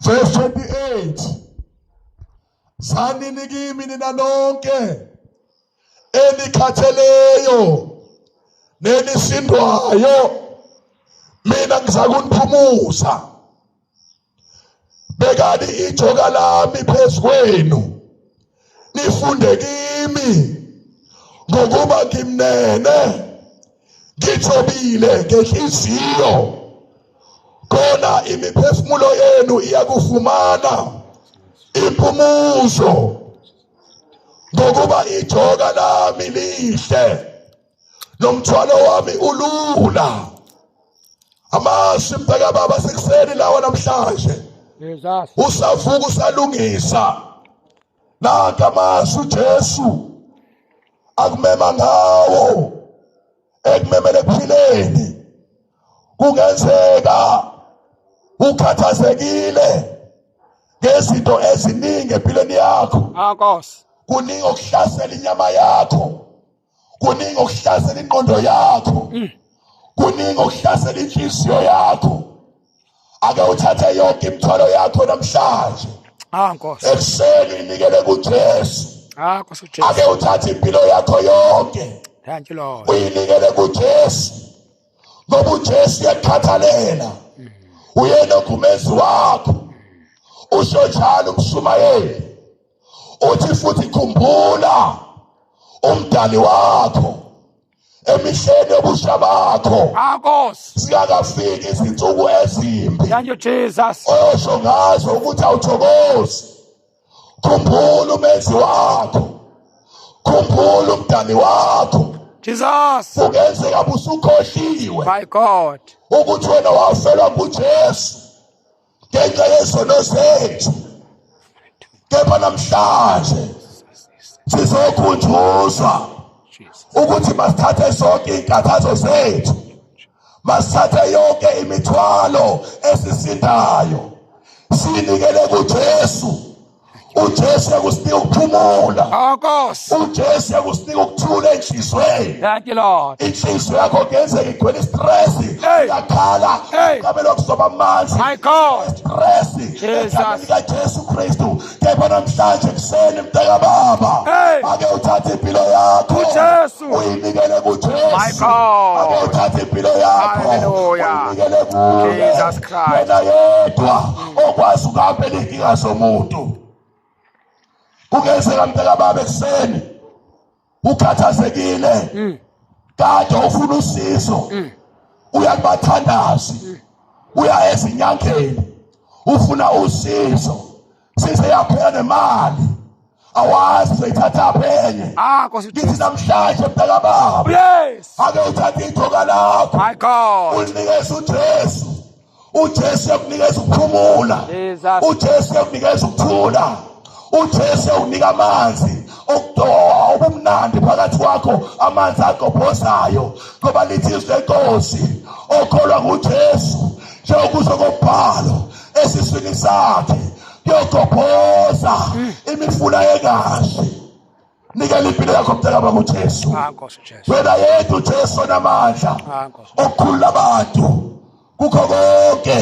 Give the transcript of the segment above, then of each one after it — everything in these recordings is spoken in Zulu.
Verse 28. Zanini kimi nina nonke enikhatheleyo nenisindwayo, mina ngizakuniphumuza. Bekani ijoka lami phezu kwenu, nifunde kimi, ngokuba ngimnene ngithobile ngenhliziyo, khona imiphefumulo yenu iyakufumana impumuzo, ngokuba ijoka lami lihle nomthwalo wami ulula. Amasi mntaka baba sekuseni lawa namhlanje, usavuka usalungisa. Nanka amasi uJesu akumema ngawo, ekumemele ekuphileni. Kungenzeka ukhathazekile ngezinto eziningi empilweni yakho. Ah, Nkosi. Kuningi okuhlasela inyama yakho, kuningi okuhlasela ingqondo yakho, kuningi okuhlasela inhliziyo yakho. Ake uthathe yonke imithwalo yakho namhlanje. Ah, Nkosi. Ekuseni uyinikele kuJesu. Ah, Nkosi uJesu. Ake uthathe impilo yakho yonke. Thank you, Lord. Uyinikele kuJesu, ngoba uJesu uyakukhathalela. Uyena ogumezi wakho. Usho njalo umshumayeli, uthi futhi khumbula umdali wakho emihleni yobusha bakho. Ah, Nkosi. Singakafiki izinsuku ezimbi. Thank you, Jesus. Oyosho ngazo ukuthi awuthokozi. Khumbula umenzi wakho, khumbula umdali wakho. Jesus. Kungenzeka busukhohliwe My God. ukuthi wena wafelwa nguJesu ngenxa yezono zethu, kepha namhlanje sizokhunjuzwa ukuthi masithathe zonke iy'nkathazo zethu, masithathe yonke imithwalo esisindayo, sinikele kuJesu. uJesu yakusinika ukuphumula. Ah, Nkosi. uJesu yakusinika ukuthula enhliziyweni. Thank you, Lord. Inhliziyo yakho kungenzeka igcwele istress, Hey. uyakhala, Hey. uqabela ukusoba amanzi. My God. Stress Jesus. egameni likaJesu Kristu. Kepha namhlanje kuseni mntaka baba, Hey. ake uthathe impilo yakho kuJesu. uyinikele kuJesu. My God. Ake uthathe impilo yakho Hallelujah. uyinikele kuye. Jesus Christ. Yena yedwa okwazi ukuhambela inkinga zomuntu. Kungenzeka mntaka baba ekuseni ukhathazekile, kade ufuna usizo, uya kubathandazi, uya ezinyangeni, ufuna usizo, size yaphela nemali, awazi uzoyithatha enye. Ah, Nkosi Ngithi uJesu. namhlanje mntaka baba, ake uthathe ithoka lakho My God. ulinikeze uJesu. uJesu uyakunikeza ukuphumula. Jesus. uJesu uyakunikeza ukuthula. uJesu uyakunika amanzi okudoa ubumnandi phakathi kwakho, amanzi agobhozayo, ngoba lithi izwi lenkosi, okholwa nguJesu njengokusho kombhalo, esiswini sakhe kuyogobhoza imifula yegazi. Nikela impilo yakho mntaka baba kuJesu. Ah, Nkosi uJesu. Wena yedwa uJesu onamandla Ah, Nkosi. okukhulula abantu kukho konke.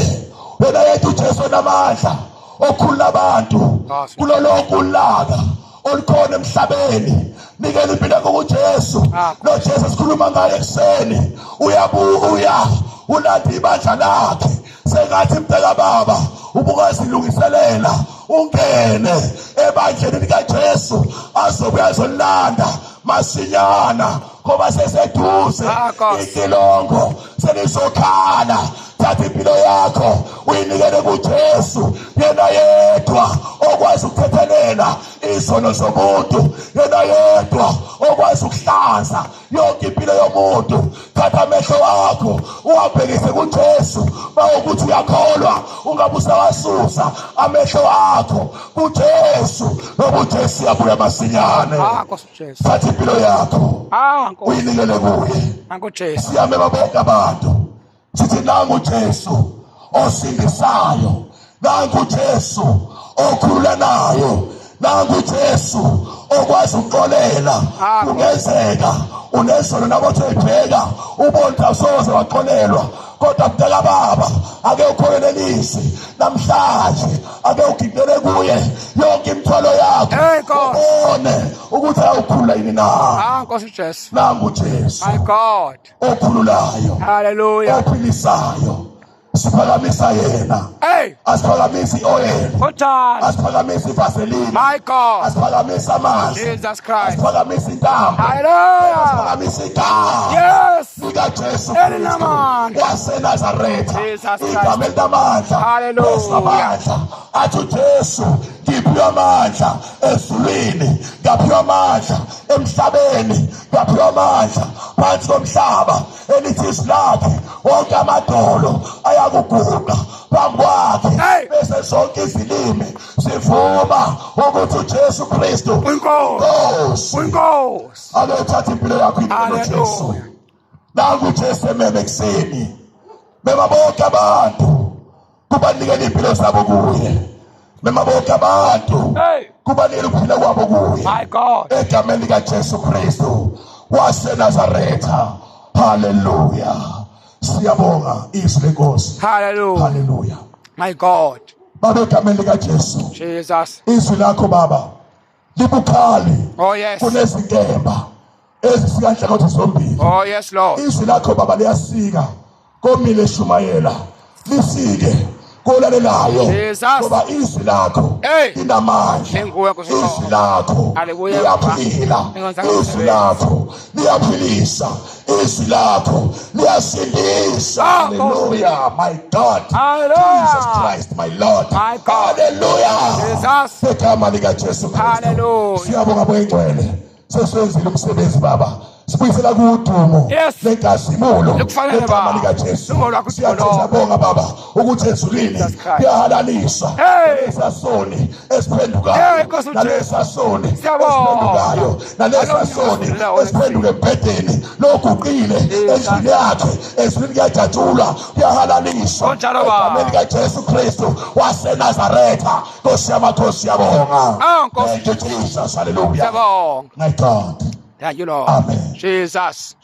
Wena yedwa uJesu onamandla okukhulula abantu Nkosi. kulo lonke ulaka olukhona emhlabeni. Nikela impilo yakho kuJesu. Ah, Lo Jesu sikhuluma ngaye ekuseni uyabuya, ulanda ibandla lakhe. Sengathi mntaka baba ubungazilungiselela ungene ebandleni likaJesu, azobuya azolanda masinyana, ngoba seseduze. Ah, Nkosi. Icilongo selizokhala. Thatha impilo yakho uyinikele kuJesu, yena yedwa okwazi ukuthethelela izono zomuntu, yena yedwa okwazi ukuhlanza yonke impilo yomuntu. Thatha amehlo akho uwabhekise kuJesu. Mawukuthi uyakholwa, ungabe usawasusa amehlo akho kuJesu, ngoba uJesu uyabuya masinyane. Ah, Nkosi uJesu. Thatha impilo yakho Ah, Nkosi. uyinikele kuye. Nangu Jesu. Siyamema bonke abantu, sithi nangu Jesu osindisayo, nangu Jesu okhululanayo, nangu Jesu okwazi ukuxolela. Ah, Kungenzeka Unesono nabothi uyibheka ubona awusoze waxolelwa, kodwa mntaka baba ake ukholwe lelizwi namhlanje, ake ugiqele kuye yonke imithwalo yakho. Hey, Nkosi. Ubone ukuthi ayawukhulula yini na. Ah, Nkosi Jesu. Nangu Jesu My God. okhululayo, Hallelujah. ophilisayo. Siphakamisa yena. Hey, Asiphakamisi i-oyela, kunjalo. asiphakamisi ivaseline, My God. asiphakamisi amanzi, Jesus Christ. asiphakamisi intambo, Hallelujah. asiphakamisi igama Yes. likaJesu Elinamandla. waseNazaretha, Jesus Christ. igama elinamandla. Hallelujah. Esinamandla. Athi uJesu, ngiphiwe amandla ezulwini, ngaphiwa amandla emhlabeni, ngaphiwa amandla phansi komhlaba. Elithi izwi lakhe, wonke amadolo ayakuguqa phambi kwakhe, Hey. bese zonke izilimi zivuma ukuthi uJesu Kristu Uyinkosi. Nkosi. Uyinkosi. Ake uthathe impilo yakho inike noJesu. Hallelujah. Nangu uJesu ememe ekuseni, mema bonke abantu kubanikela impilo zabo kuye, mema bonke abantu Hey. kubanikela ukuphila kwabo kuye, My God. egameni likaJesu Kristu waseNazaretha. Haleluya. Siyabonga izwi lenkosi. Hallelujah. Haleluya. My God. Baba, egameni likaJesu, Jesus. izwi lakho baba libukhali Oh, yes. kunezinkemba ezisika nhlangothi zombili. Oh, yes, Lord. Izwi lakho baba liyasika komile eshumayela, lisike kolalelayo, Jesus. ngoba izwi lakho Hey. linamandla. Linguwe, Nkosi. Izwi lakho Hallelujah. liyaphila. Inkonzo Izwi lakho liyaphilisa. Izwi lakho liyasindisa. Ah, Nkosi. Hallelujah, my God. Hallelujah. Jesus Christ, my Lord. My God. Hallelujah. Jesus. Egama likaJesu Kristu. Hallelujah. Siyabonga boyingcwele, seswenzile umsebenzi baba, sibuyisela kudumo Yes. lenkazimulo Likufanele, egama Baba. likaJesu. Lungo lwakho Siyabonga baba ukuthi ezulwini Jesus Christ. kuyahalaliswa Hey. nalesa soni Hey, esiphendukayo, Nkosi uJesu. nalesa soni Siyabonga. esiphendukayo, nalesa soni Hallelujah. esiphenduka embhedeni loguqile Jesus. endlini yakhe, ezulwini kuyajatshulwa, kuyahalaliswa Kunjalo, Baba. egameni likaJesu Kristu waseNazaretha. Nkosi yamakhosi, siyabonga. Ah, Nkosi. Thank you, Jesus. Hallelujah. Siyabonga. My God. Thank you, Lord. Amen. Jesus.